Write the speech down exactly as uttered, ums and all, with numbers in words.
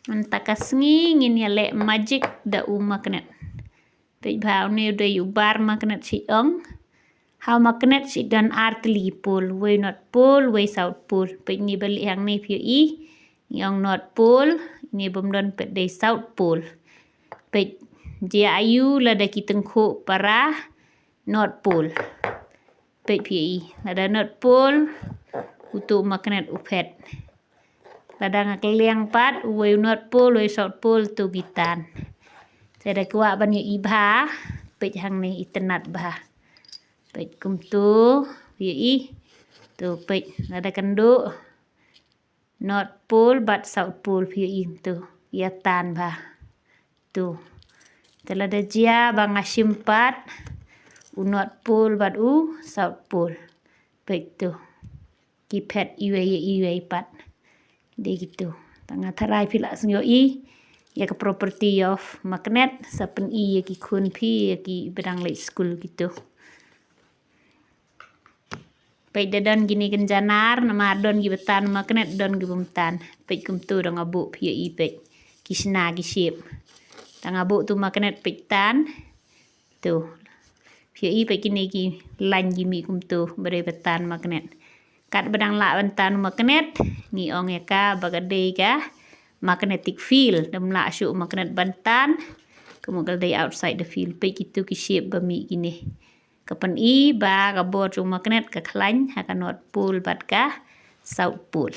Mynta ka sngi ngin ïa leh magic da u magnet. Peit bha, une u dei u bar magnet shi ong. Ha u magnet shi don ar tylli ki pol, wei north pol, wei south pol. Peit ngi ba leh hangne phi ïohi. Ngi ong north pol, ngi bym don peit dei south pol. Peit jia aïu lada ki tyngkhuh para north pol. Peit phi ïohi, lada north pol, utu u magnet u phet. Lada nga kylliang pat, uwei u north pol, uwei u south pol, tu ki tan. Te da kwah ban ïohi bha, peit hangne itynnad bha. Peit kumtu, ïohi. Tu peit, lada kynduh north pol bad south pol phi ïohi tu. Ïa tan bha. Tu. Te lada jia ba nga shim pat u north pol bad u south pol. Peit tu. Ki phet iwei ïa iwei pat. Dei kitu. Tang nga tharai phi lah sngew ïa ka property of magnet, sa pyni ïa ki khun phi, ïa ki ba dang leit skul kitu. Peit da don kine kynja nar, namar don ki ba tan magnet, don ki bym tan. Peit kumtu da nga buh phi ïohi peit. Ki shna ki shape. Da nga buh tu magnet peit tan. Tu. Phi ïohi peit kine ki line ki mih kumtu, ba dei ba tan magnet. Kat ba dang lah ban tan magnet, ngi ong ïa ka ba ka dei ka magnetic field, dang lah shuh magnet ban tan. Ka mut ka dei outside the field, peit kitu ki shape ba mih kine. Ka pyni ba ka bor jong magnet ka khlaiñ ha ka north pole bad ka south pole.